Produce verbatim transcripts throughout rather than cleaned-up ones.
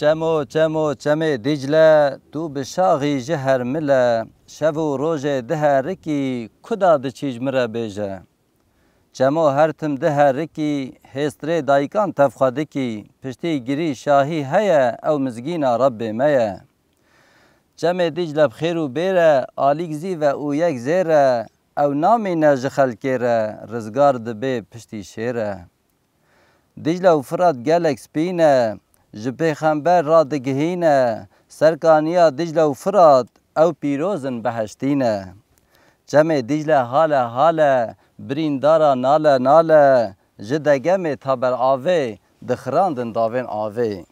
Çemo, çemo, çemê Dîcle, tu bi şaxî ji hermil e, şev û rojê diherikî, kuda diçî ji min re bêje. Çemo her tim diherikî, hêstirê dayikan tev xwe dikî, piştî girî şahî heye, ew mizgîna Rebbê me ye. Çemê Dîcle bi xêr û bêr e, alîk zîv e û yek zêr e, ew namîne ji xelkê re, rizgar dibe piştî şêr e. Dîcle û Firat gelek spî ne, ji pêxember ra digihîne, serkaniya Dîcle û Firat, ew pîroz in, beheştî ne. Çemê Dîcle hale hale, birîndara nale nale, ji degemê ta ber avê, dixirandin davên avê.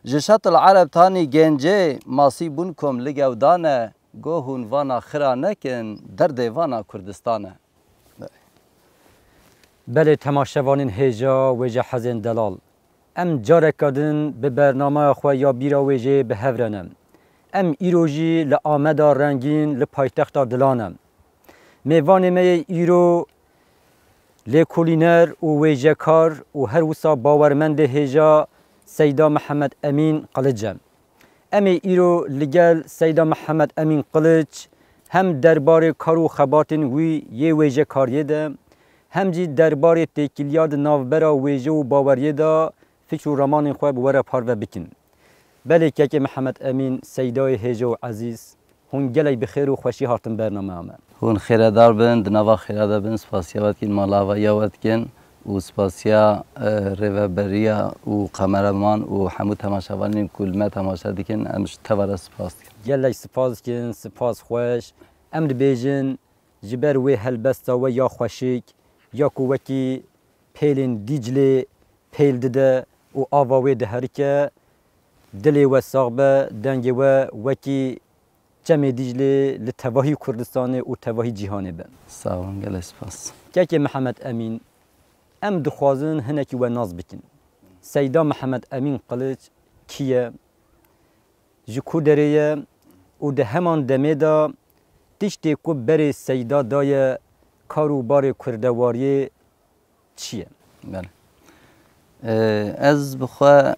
Ji şetil Ereb tanî gencê, masî bûn kom li gewdane, go hûn vana xira nekin, derdê vana Kurdistan e. Belê temaşevanên hêja wêje hezên delal. Em careke din bi bernameya xwe ya bîra wêjeyê bi hev re ne. Em îro jî li Ameda rengîn li paytexta dilan e. Mêvanê me yê îro lêkolîner û wêjekar û her wisa bawermendê hêja Seyda Mihemed Emîn Qilic e. Em ê îro li gel Seyda Mihemed Emîn Qilic hem derbarê kar û xebatên wî yê wêjekariyê de, hem jî derbarê têkiliya di navbera wêje û baweriyê de fikr û ramanên xwe bi we re parve bikin. Belê kekê Mihemed Emîn, Seydayê hêja û ezîz, hûn gelek bi xêr û xweşî hatin bernameya me. Hûn xêredar bin, di nava xêra de bin, spasiya we dikin, mala we ya we dikin û spasiya, e, rêveberiya û kameraman û hemû temaşevanên ku li me temaşe dikin, em ji teva re spas dikin. Gelek spas dikin, spas xweş. Em dibêjin, ji ber wê helbesta we ya xweşik, ya ku wekî pêlên Dîclê pêl dide û ava wê diherike, dilê we sax be, dengê we wekî Çemê Dîclê li tevahî Kurdistanê û tevahî cîhanê be. Sağ olun, gelek spas. Kekê Mihemed Emîn, em dixwazin hinekî we nas bikin. Seyda Mihemed Emîn Qiliç kî ye? Ji ku derê ye? Û di heman demê de tiştê ku berê Seyda daye kar û barê kurdewariyê çi ye? Belê. Ee, ez bi xwe,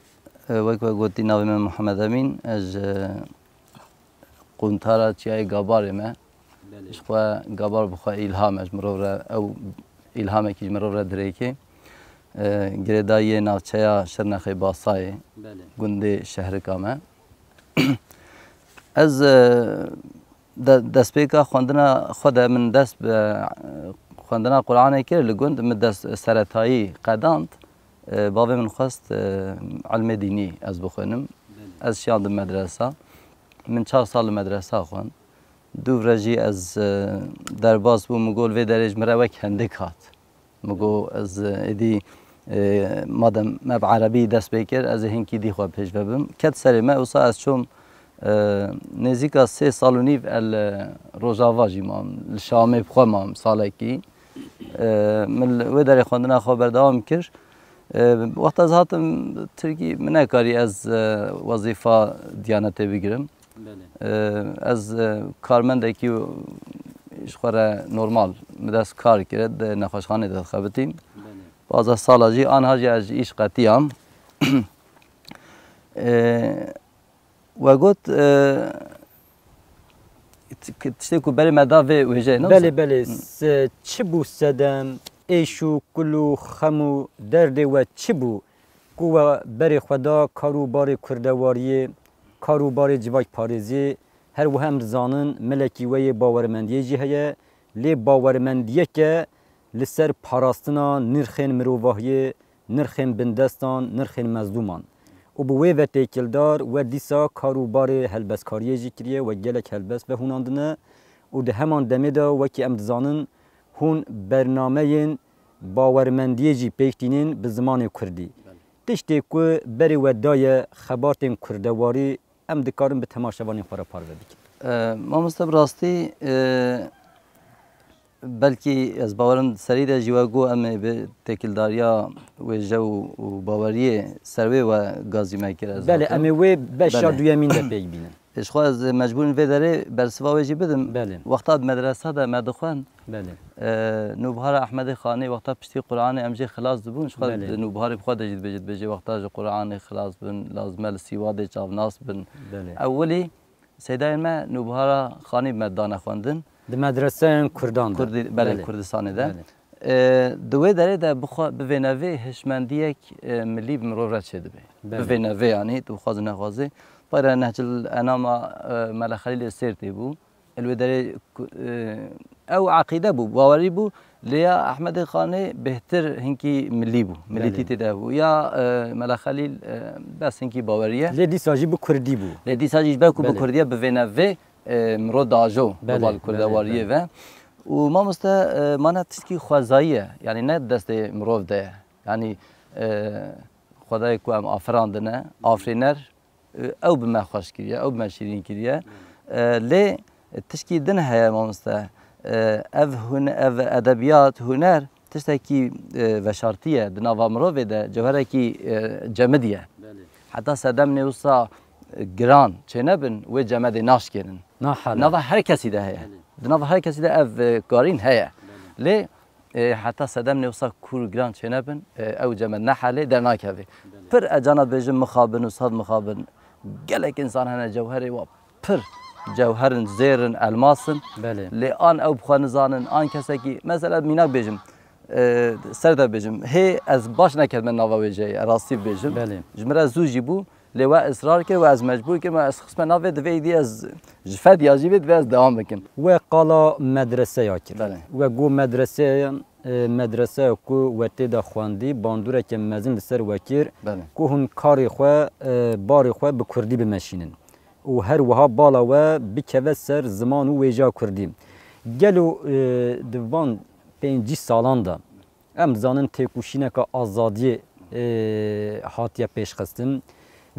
e, wek we gotî, navê min Muhammed Emîn, ez ji quntara Çiyayê Gabarê me. Belê. Ji xwe Gabar bi xwe îlham e ji mirov re, ew îlhamekî ji mirov re dirêkê. Ee, girêdayiyê navçeya Şirnexê Basayê, Belê. Gundê Şehrika me. Ez, e, de-, destpêka xwendina xwe de min dest bi, e, xwendina Qur'anê kir li gund, min dest seretayî qedand. E, bavê min xwest, e, ilmê dînî ez bixwînim. Belê. Ez şiyandim medresa. Min çar sal li medresa xwend. Du re jî ez, e, derbas bûm, min got, vê derê ji min re wek hindik hat. Min got, ez, e, êdî, e, madem me bi erebî dest pê kir, ez ê hinkî dî xwe pêş ve bim. Ket serê me, wisa ez çûm, e, nêzîka sê sal û nîv el, e, Rojava jî mam, li Şamê bi xwe mam salekî. E, min li wê derê xwendina xwe berdewam kir. E, wexta ez hatim Tirkî, min nekarî ez, e, wezîfa Diyanetê bigirim. Belê. E, ez, e, karmendekî ji xwe re normal, min dest kar kire, di nexweşxanê de dixebitîm. Belê. Pazdeh sala jî, anha jî ez ji îş qetiyam. E, we got, e, t-, k-, tiştê ku berê me da vê wêjeyê, ne Belê, wisa? Belê. Hı. Se-, çi bû sedem, êş û kul û xem û derdê we çi bû? Ku we berê xwe da kar û barê kurdewariyê, kar û barê civakparêziyê, her wiha em dizanin milekî we yê bawermendiyê jî heye, lê bawermendiyeke li ser parastina nirxên mirovahiyê, nirxên bindestan, nirxên mezlûman. Û bi wê ve têkildar we dîsa kar û barê helbestkariyê jî kiriye, we gelek helbest vehûnandine û di heman demê de wekî em dizanin hûn bernameyên bawermendiyê jî pêk tînin bi zimanê kurdî. Belê. Tiştê ku berê we daye xebatên kurdewarî, em dikarin bi temaşevanên xwe re parve bikin. E, mamoste, bi rastî, e, belkî ez bawerim serî de jî we got em ê bi têkildariya wêje û, û baweriyê ser wê we gazî me kir, ez Belê, hatim. Em ê wê beşa Belê. Duyemîn de pêk bînin. Ji xwe ez mecbûr in vê derê bersiva wê jî bidim. Belê. Wexta di medresa de me dixwend, Belê. e, Nûbihara Ehmedê Xanê wexta piştî Quranê em jê xilas dibûn, ji xwe Belê. di Nûbiharê bi xwe de jî dibêje, dibêje wexta ji Quranê xilas bin, lazim e li Sîwadê çavnas bin. Belê. Ewilî seydayên me Nûbihara Xanî bi me dane xwendin. Di medreseyên Kurdan de. Kurdî, belê, Belê. Kurdistanê de. Belê. E, di wê derê de bixwe-, bi vê nevê hişmendiyek, e, milî bi mirov re çêdibe. Belê. Bi vê nevê, yanî tu bixwazî nexwazî. Peyre Nehcil Enama, e, Mele Xelîlê Sêrtê bû. Li wê derê ku, e, ew eqîde bû, bawerî bû. Lê ya Ehmedê Xanê bêhtir hinkî milî bû. Milîtî Belê. tê de bû. Ya, e, Mele Xelîl, e, bes hinkî bawerî ye. Lê dîsa jî bi Kurdî bû. Lê dîsa jî ji ber ku bi Belê. Kurdî ye, bi vê nevê, e, mirov dajo, Belê, bi bal belê, kurdewariyê belê. ve. Û mamoste, e, mane tiştkî xwezayî ye. Yanî ne destê mirov de ye. Yanî, e, Xwedayê ku em afirandine, afirîner, e, ew bi me xweş kiriye, ew bi me şîrîn kiriye. E, lê tişkî din heye mamoste. E, ev hune-, ev edebiyat, huner tiştekî, e, veşartî ye. Di nava mirovê de cewherekî, e, cemidî ye. Belê. Heta sedemê wisa, e, giran çênebin, wê cemedê naşkênin. Nahale. Nava her kesî de heye. Di nava her kesî de ev, e, karîn heye. Lê, e, heta sedemê wisa kûr giran çênebin, e, ew cemed nehelê dernakeve. Pir ez cana bêjim mixabin û sed mixabin. Gelek însan hene cewherê wa pir cewherin, zêrin, elmasin. Belê. Lê an ew bi xwe nizanin, an kesekî, mesela mînak bêjim, e, ser de bêjim, hê ez baş neketime nava wê ceyê, rastî bêjim. Belê. Ji min re zû jî bû, lê we israr kir, we ez mecbûr kir, me ez xistime navê, divê îdî ez ji fediya jî vê, divê ez dewam bikim. We qala medreseya kir. Belê. We got medreseya, e, medreseya ku we tê de xwendî, bandoreke mezin li ser we kir, Belê. Ku hûn karê xwe, e, barê xwe bi kurdî bimeşînin. Û her wiha bala we bikeve ser ziman û wêjeya kurdî. Gelo, e, di van pêncî salan de em dizanin têkoşîneke azadiyê, e, hatiye pêşxistin.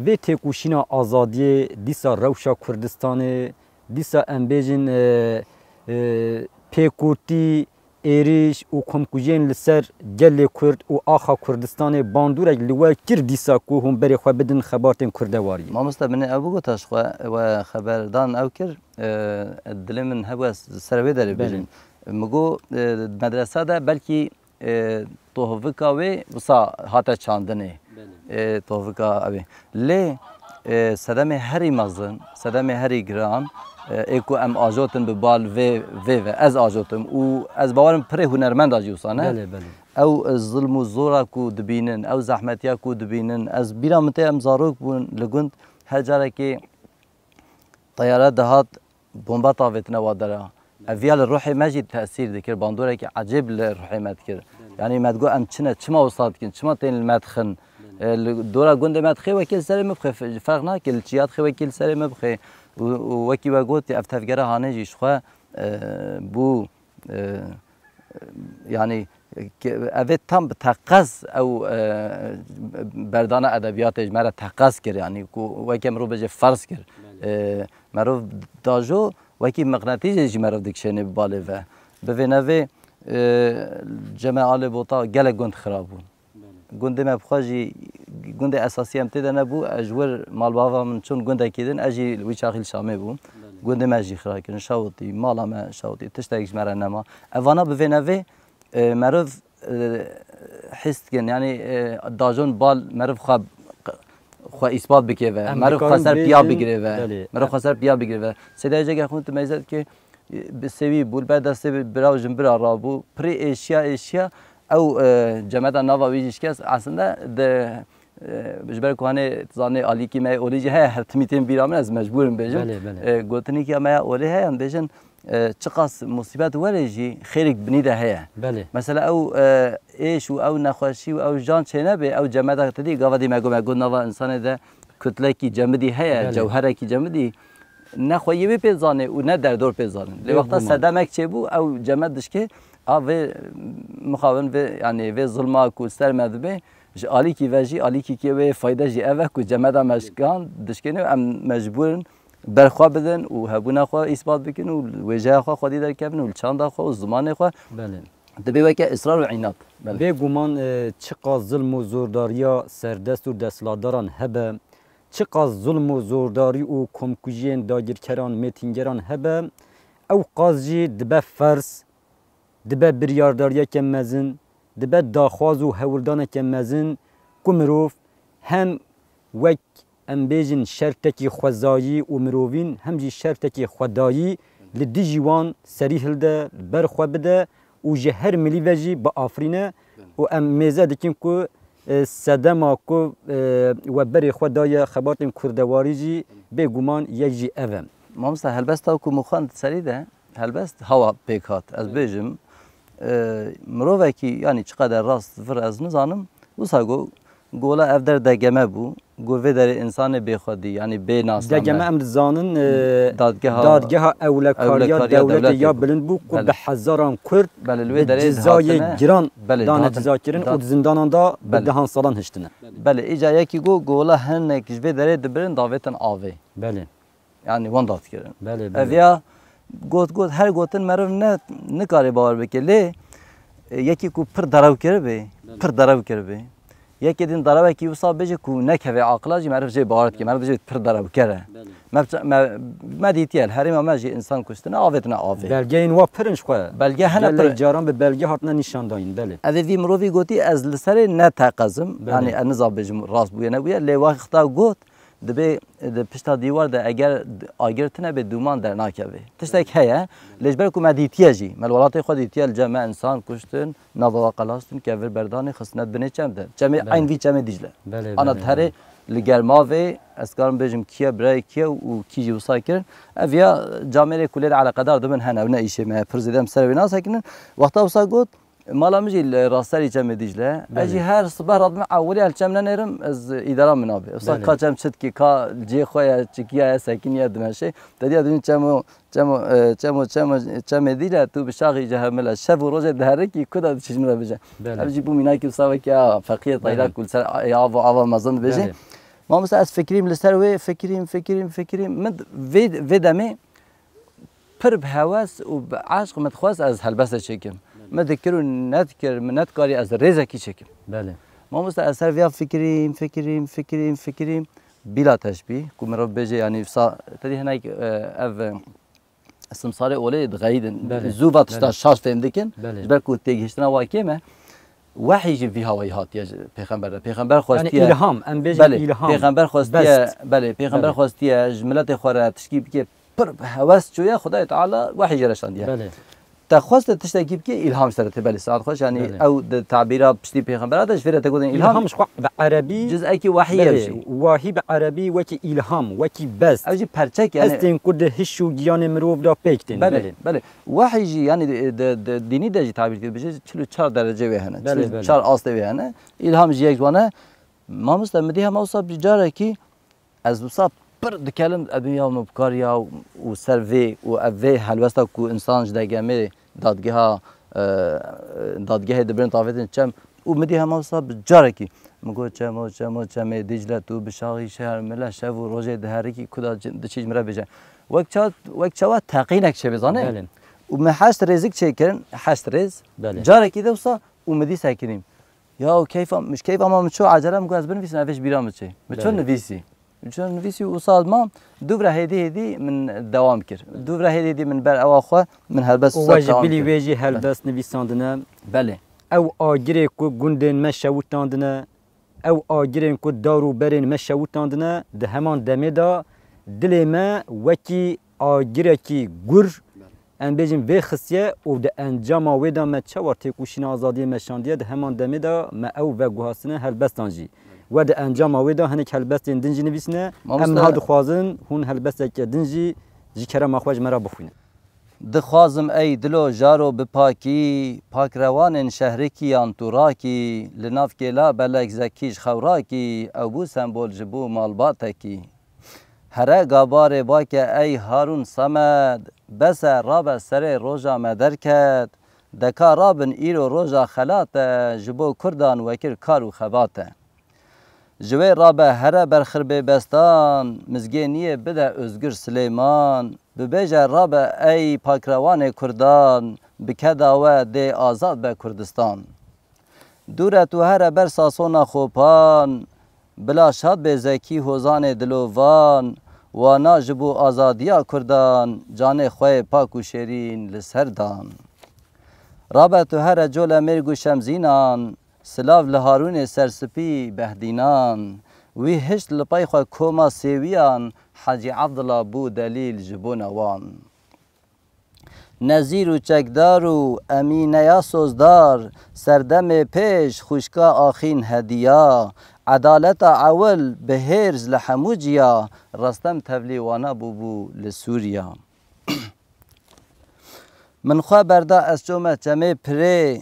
Vê têkoşîna azadiyê dîsa rewşa Kurdistanê, dîsa em bêjin, e, e, pêkotî, êrîş û komkujiyên li ser gelê Kurd û axa Kurdistanê bandorek li we kir dîsa ku hûn berê xwe bidin xebatên kurdewariyê? Mamoste, min ê ew bigota ji xwe, we xeberdan ew kir, e, dilê min hebû ez ser wê derê Belê. bêjim. Min got, e, medresa de belkî, e, tohivika wê wisa hate çandinê. Belê. E, tohivika ew ê. Lê, e, sedemê herî mezin, sedemê herî giran, e, ê ku em ajotin bi bal vê, vê ve, ez ajotim û ez bawerim pirê hunermenda jî wisa ne. Belê, belê. Ew, e, zilm û zora ku dibînin, ew zehmetiya ku dibînin, ez bîra min tê em zarok bûn li gund her carekê teyare dihat bomba tavêtine wa dera. Ev ya li ruhê me jî tesîr dikir, bandorekî ecêb li ruhê me dikir. Yanî me digot em çi ne, çima wisa dikin, çima tên li me dixin. E, li dora gundê me dixê wekî li serê min bixê, f-, ferq nake, li çiya dixê wekî li serê min bixê. Û, û wekî we gotî, ev tevgera hanê jî ji xwe, e, bû, e, yanî, ke-, ev ê tam bi teqez ew, e, berdana edebiyatê ji me re teqez kir, yanî ku weke mirov bêje ferz kir. E, merov dajo wekî miqnetîsê jî merov dikişênê bi balê ve. Bi vê nevê, e, Ceme Alê Bota gelek gund xirab bûn. Gundê me bi xwe jî, gundê esasî em tê de nebû, ez ji wir malbava min çûn gundekî din, ez jî li wî çaxî li Şamê bûm. Gundê me jî xira kirin, şewitî, mala me şewitî, tiştek ji me re nema. Evana bi vê nevê, e, meriv, e, his dikin, yanî, e, dajon bal meriv xwe, xwe îspat bike ve, Em meriv xwe dikarin ser piya bêjin, bigire ve, belê. Meriv xwe ser piya bigire ve. Seyda Ecegê xwe tu meyzet ki, bi sewî bû, li ber destê bira û jinbira rabû, pirê êşiya, êşiya, ew, e, cemeda nava wî jî şikest. Aslında de, e, ji ber ku hanê zanê alîkî me yê olî jî heye, her timî tên bîra min, ez mecbûr im bêjim. Belê, belê. E, gotinîkiya me ya olî heye, em bêjin, e, çiqas musîbet were jî xêrik binî de heye. Belê. Mesela ew, e, êş û ew nexweşî û ew jan çênebe, ew cemeda te dî, gava dî me got, me got nava insanê de kutlekî cemidî heye, Belê. cewherekî cemidî. Ne xweyî wê pê zanê û ne derdor pê zanê. Lê wexta Bêguman. Sedemek çêbû, ew cemed dişkê, a vê mixabin vê, yanî vê zilma ku ser me dibe, ji alîkî ve jî, alîkî kê wê fayde jî ev e ku cemeda me şikan, dişkêne em mecbûr in berxwe bidin û hebûna xwe îspat bikin û wêjeya xwe xwedî derkevin û li çanda xwe û zimanê xwe. Belê. Dibê weke israr û înat. Belê. Bêguman, e, çiqas zilm û zordariya serdest û desthilatdaran hebe, Çiqas zulm û zordarî û komkujiyên dagirkeran, mêtîngeran hebe, ew qas jî dibe ferz, dibe biryardariyeke mezin, dibe daxwaz û hewldaneke mezin ku mirov hem wek, em bêjin, şertekî xwezayî û mirovîn, hem jî şertekî xwedayî li dijî wan serî hilde, li ber xwe bide û ji her milî ve jî biafirîne. Û em mêze dikin ku, e, sedema ku, e, we berê xwe daye xebatên kurdewarî jî, bêguman yek jî ev e. Mamosta, helbesta ku min xwend serî de, helbest hawa pêk hat. Ez bêjim, e, mirovekî, yanî çiqeder rast vir ez nizanim, wisa got, gola ev der D G M bû, got vê derê însanê bêxwedî, yanî bê nasname. D G M em dizanin, e, Dadgeha, dadgeha ewlekariya, ewlekariya dewletê, dewletê ya bû, bilind bû ku, belê, bi hezaran Kurd, belê, li wê bi derê cizayê, dihatine, giran, belê, dane dihat-, cizakirin û dihat-, di zindana da bi, belê, dehan salan hiştine. Belê, îca yekî got, gola hinek ji vê derê dibirin, davêtin avê. Belê. Yanî wan dad kirin. Belê, belê. Ev ya got, got, her gotin meriv ne, nikare bawer bike. Lê, e, yekî ku pir derew kiribê, belê, pir derew kiribê. Yekê din derewekî wisa bêje ku nekeve aqila jî meriv jê bawer dike. Belê. Meriv jê pir derewker e. Belê. Me, me, me dîtiye, li herêma me jî însan kuştine, avêtine avê. Belgeyên wa pir in ji xwe. Belge hene. Gelek pir caran bi belge hatine nîşandayîn, belê. Evê vî mirovî gotî, ez li serê ne teqez im. Belê. Yanî ez niza bêjim rast bûye nebûye. Lê wexta got, Dibê di pişta dîwar de eger d-, agir tune bê, dûman dernakeve. Tiştek heye, lê ji ber ku me dîtiye jî, me li welatê xwe dîtiye, li cem me însan kuştin, nava we qelastin, kevir berdanê, xistine binê çem de. Çemê, belê, eyn vî çemê Dîcle. Belê, ana, belê, diherê, belê, li germavê, ez karim bêjim kî ye, birayê kî ye û kî jî wisa kirin. Ev ya camêrê ku lê de eleqedar dibin hene, ew ne îşê me ye, pir zêde em ser wê nasekinin. Wexta wisa got, Mala min jî li raserî çemê Dîcle. Ez jî, belê, her sibeh radibim ewilî, ez çem nenêrim, ez îdara min nabe. Wisa, belê, ka çem çi dikî, ka cihê xwe ye, çikiya ye, sekiniye, dimeşê. Te diya dibîn çemo, çemo, e, çemo, çemo, çemê Dîcle, tu bi şaxî cehermile. Şev û rojê diherikî, ku da diçî ji min re bêje. Belê. Ev jî bû mînakî wisa wekî a feqiyê, belê, teyra ku li ser, e, ava, ava mezin dibêje. Belê. Mamoste, ez fikirîm li ser wê, fikirîm, fikirîm, fikirîm. Min vê, vê demê pir bi hewes û bi eşq min dixwest ez helbeste çêkim. Belê. Min dikir û nedikir, min nedikarî ez rêzekî çêkim. Belê. Mamoste, ez ser viya fikirîm, fikirîm, fikirîm, fikirîm. Bîla teşbîh, ku mirov bêje, yanî, wisa, te dî hinek, e, ev, e, simsarê olê dixeyidin. Belê. Zû va tişta, belê, şaş fêm dikin. Belê. Ji ber ku têgihiştina wa kêm e. Wehî jî vî hawayî hatiye ji pêxember de. Pêxember, yanî, xwestiye, îlham, em bêjin, belê, îlham. Pêxember xwestiye, best, belê, pêxember, belê, xwestiye ji miletê xwe re tişkî bike, pir bi hewes çûye, Xwedayê Teala wehî jê re şandiye. Belê. Te xwest tiştekî bike, îlham ji te re tê, belê, saet xweş, yanî, belê, ew di tabîra piştî pêxembera de ji vê re te gotin îlham. Îlham ji xwe bi erebî, cizekî wehî ye, belê, jî. Wahî bi erebî wekî îlham, wekî best. Ew jî perçek, yanî. Hestên ku di hiş û giyanê mirov de pêk tên, belê, belê, belê. Wehî jî, yanî, di, di, di dînî de jî tabîr dike, bêje çil û çar derece wê hene, belê, çil û çar, belê, astê wê hene. Îlham jî yek ji wan e. Mamoste, min dî hema wisa bi carekî ez wisa pir dikelim, ez dibim ya min bi kar ya û ser vê û ev vê helwesta ku însan ji D G M'ê dadgeha, e, dadgehê dibirin tavêtin çem û min dî hema wisa bi carekî min got, "Çemo, çemo, çemê Dîcle, tu bi şaxî şeher mile, şev û rojê diherikî, ku da ci-, diçî ji min re bêje." Wek ça-, wek çawa teqînek çêbe, zanê? Belê. Û min heşt rêzik çêkirin, heşt rêz. Belê. Carekî de wisa û min dî sekinîm. Ya keyfa, min ji keyfa ma min çû, ecele min got ez binivîsim, ev ji bîra min çê. Min çû, belê, nivîsî. Min çû nivîsî û wisa ma dûvra hêdî hêdî min dewam kir. Dûvra hêdî hêdî min ber ewa xwe, min helbest wisa dewam kir. Û we ji bilî wê jî helbest nivîsandine. Belê. Ew agirê ku gundên me şewitandine, ew agirên ku dar û berên me şewitandine, di heman demê de dilê me wekî agirekî gur, em bêjin, vê xistiye û di encama wê de me çawa têkoşîna azadiyê meşandiye, di heman demê de me ew veguhastine helbestan jî. We di encama wê de hinek helbestên din jî nivîsine. Em, mamoste, niha dixwazin hûn helbesteke din jî ji kerema xwe ji me re bixwînin. Dixwazim ey dilo jaro bi pakî, pakrewanên şehrikî yan tu rakî, li nav kêla belek zekî ji xew rakî, ew bû sembol ji bo malbatekî. Here gabarê bake ey Harûn Semed, bes e rabe serê roja me derket, deka rabin îro roja xelat e, ji bo kurdan wekir kar û xebat e. Ji wê rabe here ber xirbê bestan, mizgêniyê bide Ozgur Silêman, bibêje rabe ey pakrewanê kurdan, bi keda we dê azad be Kurdistan. Dûre tu here ber Sasona Xopan, Bila şad bê Zekî Hozanê dilovan, wana ji bo azadiya Kurdan, canê xwe yê pak û şêrîn li ser dan. Rabe tu here cole mêrg û şemzînan, silav li Harûnê serspî behdînan, wî hişt li pey xwe koma sêwiyan, Hecî Evdila bû delîl ji bona wan. Nezîr û çekdar û Emîneya sozdar, serdemê pêş xwişka axîn hediya, edaleta ewil bi hêrz li hemû ciya, Restem tevlî wana bûbû li Sûriya. Min xwe berda ez çome çemê pirê,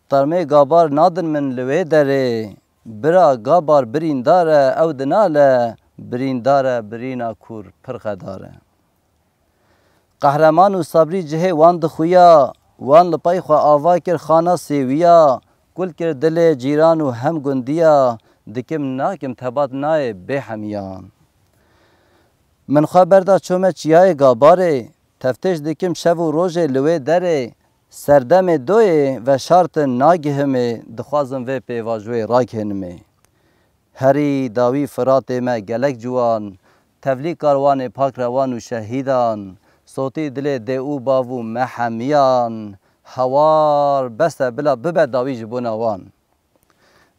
termê gabar nadin min li wê derê. Bira gabar birîndar e, ew dinale, birîndar e, birîna kûr pir xedar e. Qehreman û Sabrî cihê wan dixuya, wan li pey xwe ava kir xana sêwiya, kul kir dilê cîran û hem gundiya, dikim nakim tebat nayê bê hemiya. Min xwe berda çome çiyayê Gabarê, teftêş dikim şev û rojê li wê derê, serdemê doyê veşartin nagihimê, dixwazim vê pêvajoyê ragihênimê. Herî dawî Firatê me gelek ciwan, tevlî karwanê pakrewan û şehîdan, sotî dilê dê û bav û me hemiyan, hawar bes e bila bibe dawî ji bona wan.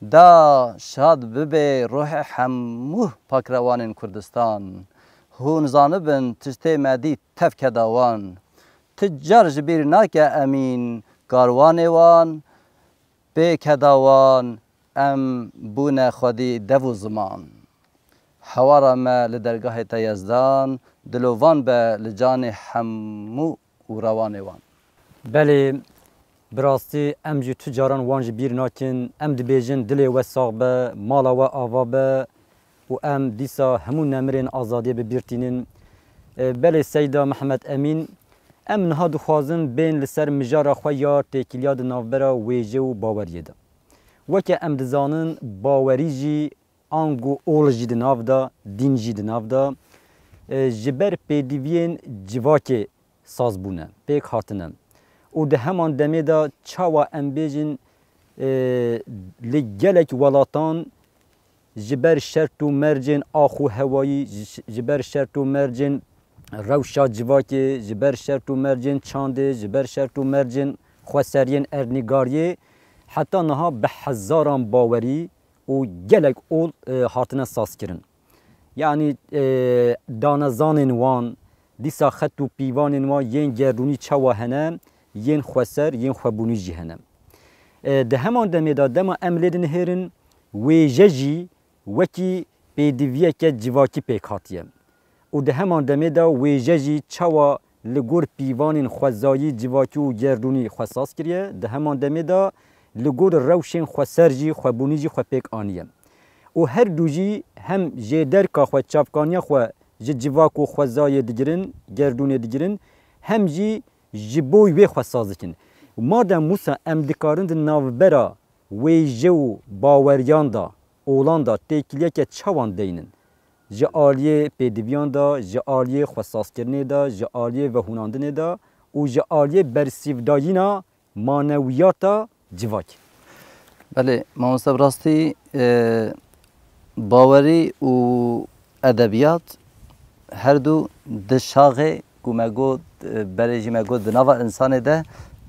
Da şad bibe ruhê hemû pakrewanên Kurdistan. Hûn zanibin tiştê me dî tev keda wan. Ti car ji bîr nake Emîn, karwanê wan, pê keda wan, em bûne xwedî dev û ziman. Hewara me li dergahê te Yezdan, dilovan be li canê hemû û rewanê wan. Belê, bi rastî em jî tu caran wan ji bîr nakin. Em dibêjin dilê we sax be, mala we ava be û em dîsa hemû nemirên azadiyê bi bîr tînin. E, belê Seyda Mehmet Emîn, em niha dixwazin bên li ser mijara xwe ya têkiliya di navbera wêje û baweriyê de. Weke em dizanin bawerî jî ango ol jî di nav de, dîn jî di nav de, e, ji ber pêdiviyên civakê saz bûne, pêk hatine. Û di heman demê de çawa em bêjin, e, li gelek welatan ji ber şert û mercên ax û hewayî, ji, ji ber şert û mercên rewşa civakê, ji ber şert û mercên çandê, ji ber şert û mercên xweseriyên erdnîgariyê, heta niha bi hezaran bawerî û gelek ol, e, hatine sazkirin. Yanî, e, danezanên wan, dîsa xet û pîvanên wan yên gerdûnî çawa hene, yên xweser, yên xwebûnî jî hene. E, di heman demê de dema em lê dinihêrin, wêje jî wekî pêdiviyeke civakî pêk hatiye. Û di heman demê de wêje jî çawa li gor pîvanên xwezayî, civakî û gerdûnî xwe saz kiriye, di heman demê de li gor rewşên xweser jî, xwebûnî jî xwe pêk aniye. Û her du jî hem jêderka xwe, çavkaniya xwe ji civak û xwezayê digirin, gerdûnê digirin, hem jî ji bo wê xwe saz dikin. Madem wisa em dikarin di navbera wêje û baweriyan de, olan de têkiliyeke çawan deynin? Ji aliyê pêdiviyan de, ji aliyê xwesazkirinê de, ji aliyê vehûnandinê de û ji aliyê bersîvdayîna manewiyata civakê. Belê, mamoste, bi rastî, e, bawerî û edebiyat her du di şaxê ku me got, e, berê jî me got di nava însanê de,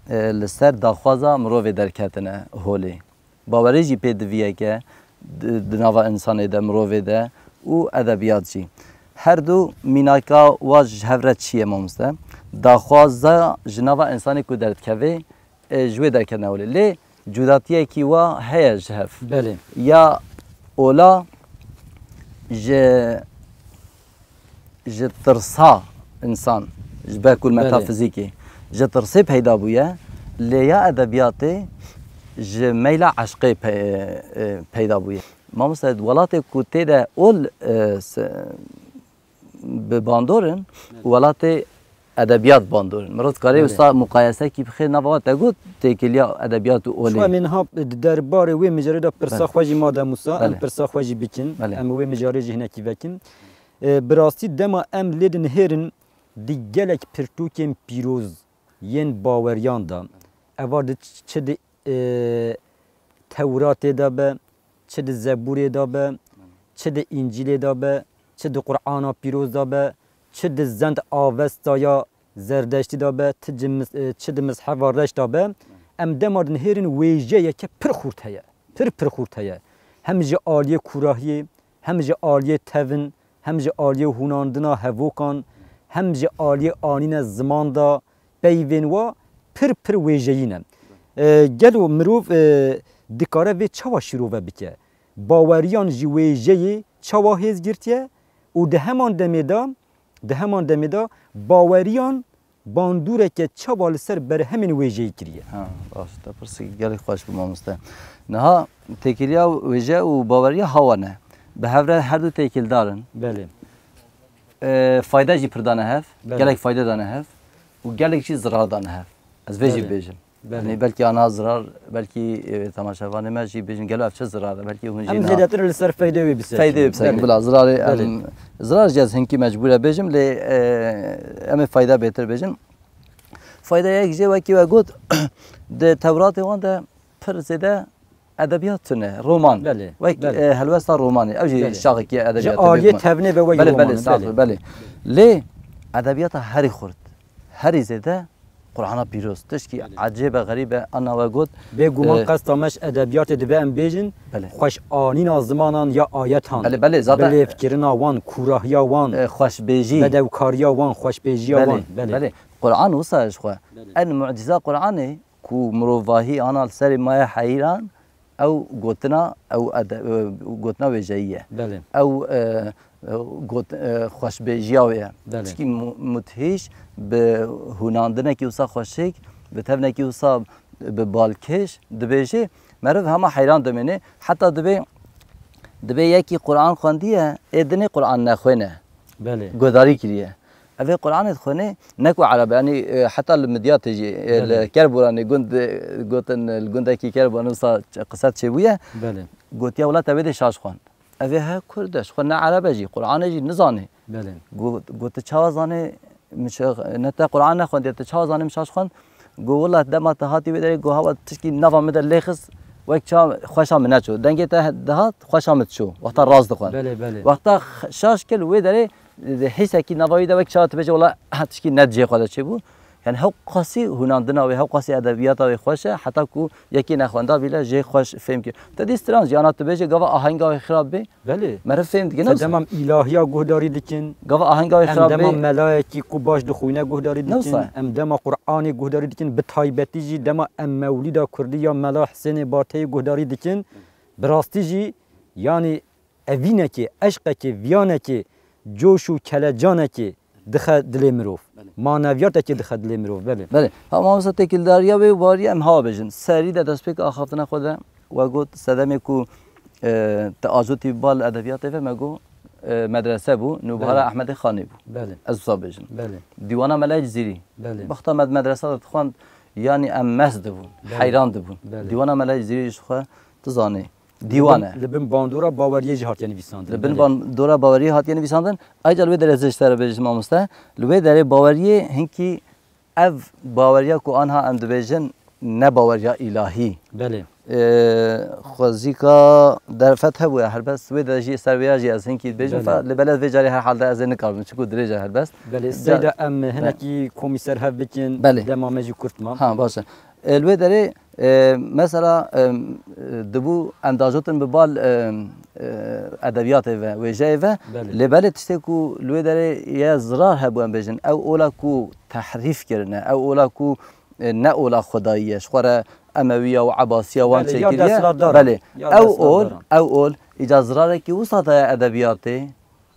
e, li ser daxwaza mirovê derketine holê. Bawerî jî pêdiviyeke di, di nava însanê de, mirovê de û edebiyat jî. Her du mînaka wa ji hev re çi ye, mamoste? Daxwaza ji nava însanê ku derdikeve, e, ji wê derketine holê. Lê cudatiyekî wa heye ji hev. Belê. Ya ola ji, ji tirsa însan, ji ber ku li Belê. metafizîkê, ji tirsê peyda bûye, lê ya edebiyatê ji meyla eşqê pe-, e, peyda bûye. Mamoste, welatê ku tê de ol, e, se-, bi bandor in, welatê edebiyat bandor in. Mirov dikare Belê. wisa muqayesekî bixê nava te got, têkiliya edebiyat û olê. Şu em ê niha di derbarê wê mijarê de pirsa Belê. xwe jî, madem wisa, em Belê. pirsa xwe jî bikin. Belê. Em wê mijarê jî hinekî vekin. E, bi rastî dema em lê dinihêrin di gelek pirtûkên pîroz yên baweriyan de, eva di ç-, çi di, e, Tewratê de be, çi di Zebûrê de be, çi di Încîlê de be, çi di Qur'ana Pîroz de be, çi di zend Avesta ya Zerdeştî de be, ti ci mis-, e, çi di Mishefa Reş de be, em dema dinihêrin wêjeyeke pir xurt heye. Pir pir xurt heye. Hem ji aliyê kûrahiyê, hem ji aliyê tevin, hem ji aliyê hûnandina hevokan, hem ji aliyê anîne ziman de peyvên wa pir pir wêjeyî ne. E, gelo mirov, e, dikare vê çawa şîrove bike? Baweriyan ji wêjeyê çawa hêz girtiye û di heman demê de, di heman demê de baweriyan bandoreke çawa li ser berhemên wêjeyî kiriye? Ha, baş, te pirsî gelek xweş bû mamoste. Niha têkiliya wêje û baweriya hawa ne. Bi hev re her du têkildar in. Belê. E, fayda jî pir dane hev. Belê. Gelek fayda dane hev. Û gelek jî zirar dane hev. Ez vê jî Belê. bêjim. Belê. Yanî belkî ana zirar, belkî, e, temaşevanê me jî bêjin, gelo ev çi zirar e? Belkî hûn jî Em na- zêdetir li ser feydê wê bisekin. Feydê wê bisekin, Belê. bila zirarê em, Belê. zirar jî ez hinkî mecbûr e bêjim, lê, e, em ê fayda bêtir bêjin. Fayda yek jê wekî we got, di Tewratê wan de pir zêde edebiyat tune, roman. Belê, Wek, belê. e, helwesta romanê. Ew jî Belê. şaxekî Ji edebiyatê aliyê bêguman. tevnê ve wekî Belê, roman belê, e, sax belê. be, belê. Lê edebiyata herî xurt, herî zêde Qur'ana Pîroz. Tişkî Belê. ecêb e, xerîb e, ana we got, Bêguman e, qesta me ji edebiyatê dibe em bêjin, Belê. xweşanîna zimanan ya ayetan, Belê, belê, zaten bilêvkirina wan, kûrahiya wan, e, xweşbêjî. bedewkariya wan, xweşbêjiya Belê, wan. Belê. belê. Qur'an wisa ji xwe. Belê. En mucîza Qur'anê ku mirovahî ana li serê maye heyran, ew gotina, ew ede-, e, gotina wêjeyî ye. Belê. Ew, e, e, got-, e, xweşbêjiya wê ye. Belê. Tişkî mu-, mudhîş, bi hûnandinekî wisa xweşik, bi tevnekî wisa bi balkêş dibêjê, meriv hema heyran dimêne. Heta dibê, dibê yekî Qur'an xwendiye, ê dinê Qur'an nexwêne. Belê. Guhdarî kiriye. Ev ê Qur'anê dixwêne, ne ku Ereb e, yanî, e, heta li Midyatê jî, e, Belê. li Kerboranê gund, e, gotin, e, li gundekî Kerboranê wisa ç-, qise çêbûye. Belê. Gotiye, wela te wê dê şaş xwend. Ev ê he Kurd e, ji xwe ne Ereb e jî, Qur'anê jî nizanê. Belê. Got, got, tu çawa zanê, min şa-, ne te Qur'an nexwendiye, tu çawa zanê min şaş xwend? Got, wela dema te hatî wê derê, got, hewa tişkî nava min de lê xist, wek ça xweşa min neço. Dengê te dihat, xweşa min diço. Wexta rast dixwend. Belê, belê. Wexta x-, şaş kir wê derê, di hîsekî nava wî de wek çawa tu bêjî, wela ha tişkî ne di cihê xwe de çêbû. Yani hewqasî hûnandina wê, hewqasî edebiyata wê xweş e, heta ku yekî nexwenda bîle jê xweş fêm kir. Te dî stran jî, ana tu bêjî gava ahenga wê xirab bê, Belê. meriv fêm dike, ne Em wisa? demam îlahiya guhdarî dikin. Gava ahenga wê Em xirab demam bê. melayekî ku baş dixwîne guhdarî Ne dikin. wisa? Em dema Qur'anê guhdarî dikin. Bi taybetî jî dema em mewlîda kurdî ya Mela Hisênê Barteyê guhdarî dikin. Bi rastî jî, yanî evînekê, eşqekê, viyanekê, coş û kelecanekê dixe dilê mirov. Belê. Maneviyatekê dixe dilê mirov, belê. Belê. Ha, mamosta têkildariya wê û baweriya em hawa bêjin. Serî de destpêka axaftina xwe de we got sedemê ku, e, te ajotî bal edebiyatê ve me got, e, medrese bû, Nûbihara Belê. Ehmedê Xanê bû. Belê. Ez wisa bêjim. Belê. Dîwana Mela Cizîrî. Belê. Wexta me di medresa de dixwend, yanî em mest dibûn, Belê. heyran dibûn. Belê. Dîwana Mela Cizîrî ji xwe tu zanî. Dîwan e. Li bin, li bin bandora baweriyê jî hatiye nivîsandin. Li bin Belê. bandora baweriyê hatiye nivîsandin. Ayrıca li wê derê ez ji te re bêjim mamoste. Li wê derê baweriyê hinkî ev baweriya ku anha em dibêjin ne baweriya îlahî. Belê. Ee, xwezîka derfet hebûye helbest. Wê de jî ser vêya jî ez hinkî dibêjim. Belê. Fe, li belê vê carê her halde ez ê nikarim. Çiku dirêj e helbest. Belê, Ca- seyda em Be- hinekî komî ser hev bikin. Belê. Dema me jî kurt ma. Ha, baş e. E, li wê derê, e, mesela, e, dibû em dajotin bi bal, e, e, edebiyatê ve, wêjeyê ve. Belê. Lê belê tiştê ku li wê derê ye zirar hebû em bêjin. Ew ola ku tehrîf kirine, ew ola ku, e, ne ola xwedayî ye. Ji xwe re Emewiya û Ebasiya wan Belê, ya çêkiriye. desthilatdaran. Belê. Ya Ew ol, desthilatdaran. ew ol, îca zirarekî wisa daye edebiyatê.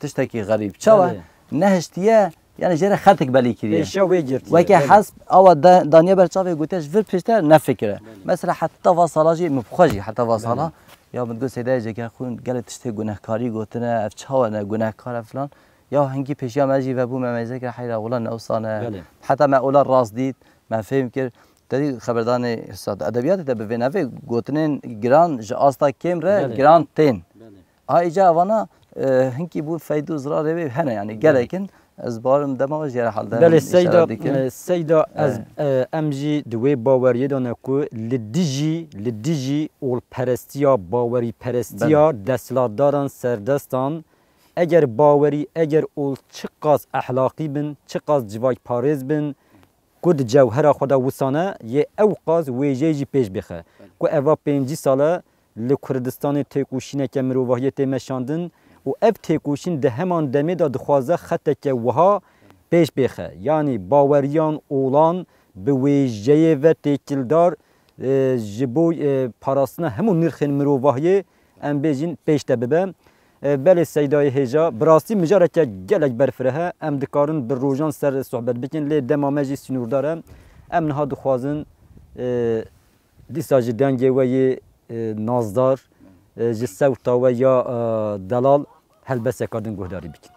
Tiştekî xerîb. Çawa? Belê. Nehiştiye, yani jê re xetik belî kiriye. Pêşiya wê girtiye, Weke belê. hesp awa da-, daniye ber çavê gotiye ji vir pişte nefikire. Belê. Mesela heta va sala jî, min bi xwe jî heta va sala, Belê. ya min got Seydayê Cegerxwîn gelê tiştê gunehkarî gotine, ev çawa ne gunehkar e filan. Ya hingî pêşiya me jî vebû me meyzeke heyra wila ne wisa ne. Belê. Heta me ola rast dît, me fêm kir. Te dî xeberdanê Hesad edebiyatê de bi vê navê gotinên giran ji asta kêm re Belê. giran tên. Belê. A îca evana, e, hinkî bû feyd û zirarê wê hene, yani Belê. gelek in. Ez barim dema jî herhalde Belê hemî Seyda, işaret dikin. e, Seyda, ez, Eh. e, em jî di wê baweriyê de ne ku li dijî, li dijî olperestiya, bawerîperestiya Belê. desthilatdaran, serdestan, eger bawerî, eger ol çiqas ehlaqî bin, çiqas civakparêz bin, ku di cewhera xwe de wisa ne, yê ewqas wêjeyê jî pêş bêxe. Ku eva pêncî sal e li Kurdistanê têkoşîneke mirovahiyê tê meşandin û ev têkoşîn di heman demê de dixwaze xeteke wiha pêş bêxe. Yanî baweriyan, olan bi wêjeyê ve têkildar, e, ji bo, e, parastina hemû nirxên mirovahiyê em bêjin pêş de bibe. E, belê Seydayê hêja, bi rastî mijareke gelek berfireh e. Em dikarin bi rojan ser sohbet bikin, lê dema me jî sînordar e. Em niha dixwazin, e, dîsa ji dengê we yê, e, nazdar, e, ji sewta we ya, e, delal helbesteka din guhdarî bikin.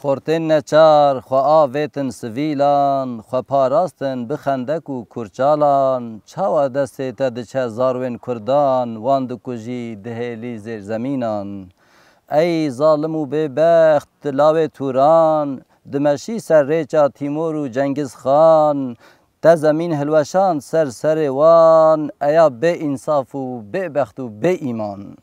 Xortên neçar xwe avêtin sivîlan, xwe parastin bi xendek û kurçalan. Çawa destê te diçe zarwên kurdan, wan dikujî, dihêlî zêrzemînan? Ey zalim û bêbext, di lawê Turan, dimeşî ser rêça Tîmur û Cengiz Xan, te zemîn hilweşand ser serê wan, eya bê însaf û bêbext û bê îman.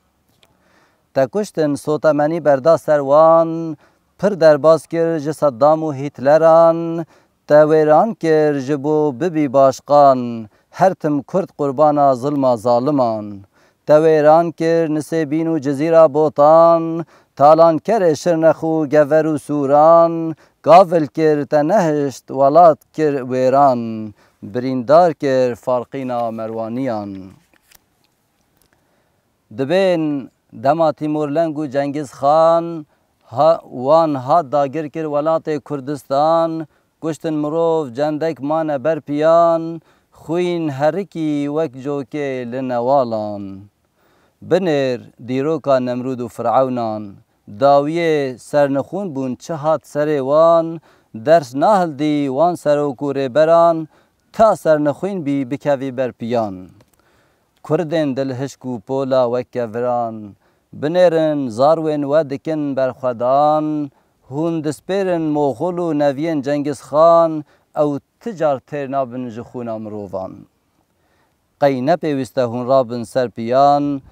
Te kuştin, sotemenî berda ser wan, pir derbas kir ji Seddam û Hîtleran, te wêran kir ji bo bibî başqan, her tim Kurd qurbana zilma zaliman. Te wêran kir Nisêbîn û Cizîra Botan, talankerê Şirnex û Gever û Sûran, gavil kir te nehişt welat kir wêran, birîndar kir Farqîna Merwaniyan. Dibên dema Tîmurleng û Cengiz Xan ha-, wan hat dagir kir welatê Kurdistan, kuştin mirov, cendek mane ber piyan, xwîn herikî wek cokê li newalan. Binêr dîroka Nemrûd û Firewnan, dawiyê sernixwîn bûn, çi hat serê wan, ders nahildî wan serok û rêberan, ta sernixwîn bî bikevî ber piyan. Kurdên dilhişk û pola wek keviran, binêrin zarwên we dikin berxwedan, hûn dispêrin Moxol û neviyên Cengiz Xan, ew ti car têr nabin ji xûna mirovan. Qey ne pêwîst e hûn rabin ser piyan,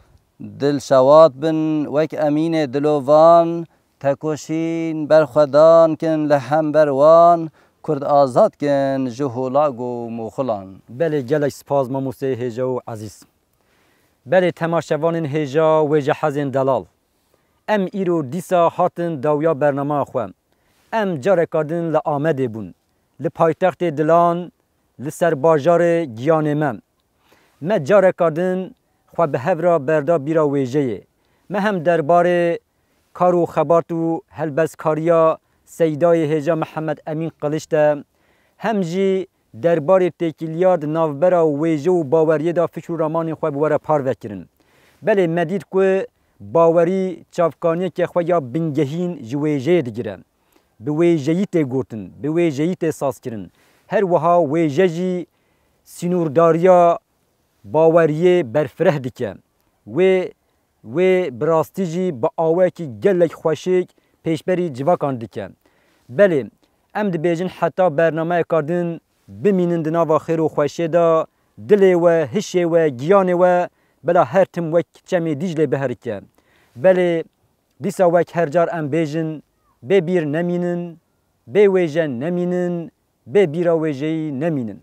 dilşewat bin wek Emînê Dilovan, tekoşîn berxwedan kin li hember wan, Kurd azad kin ji holag û moxilan. Belê gelek spas mamosteyê hêja û ezîz. Belê temaşevanên hêja wêjehezên delal. Em îro dîsa hatin dawiya bernama xwe. Em careka din li Amedê bûn. Li paytextê dilan, li ser bajarê giyanê me. Me careka din xwe bi hev re berda bîra wêjeyê. Me hem derbarê kar û xebat û helbestkariya Seydayê hêja Mihemed Emîn Qiliç de, hem jî derbarê têkiliya di navbera wêje û baweriyê de fikr û ramanên xwe bi we re parve kirin. Belê me dît ku bawerî çavkaniyeke xwe ya bingehîn ji wêjeyê digire. Bi wêjeyî tê gotin, bi wêjeyî tê sazkirin. Her wiha wêje jî sînordariya baweriyê berfireh dike. Wê, wê bi rastî jî bi awayekî gelek xweşik pêşberî civakan dike. Belê, em dibêjin heta bernameyeka din bimînin di nava xêr û xweşiyê de, dilê we, hişê we, giyanê we, bila her tim wek çemê Dîclê biherike. Belê, dîsa wek her car em bêjin, bê bîr nemînin, bê wêje nemînin, bê bîra wêjeyî nemînin.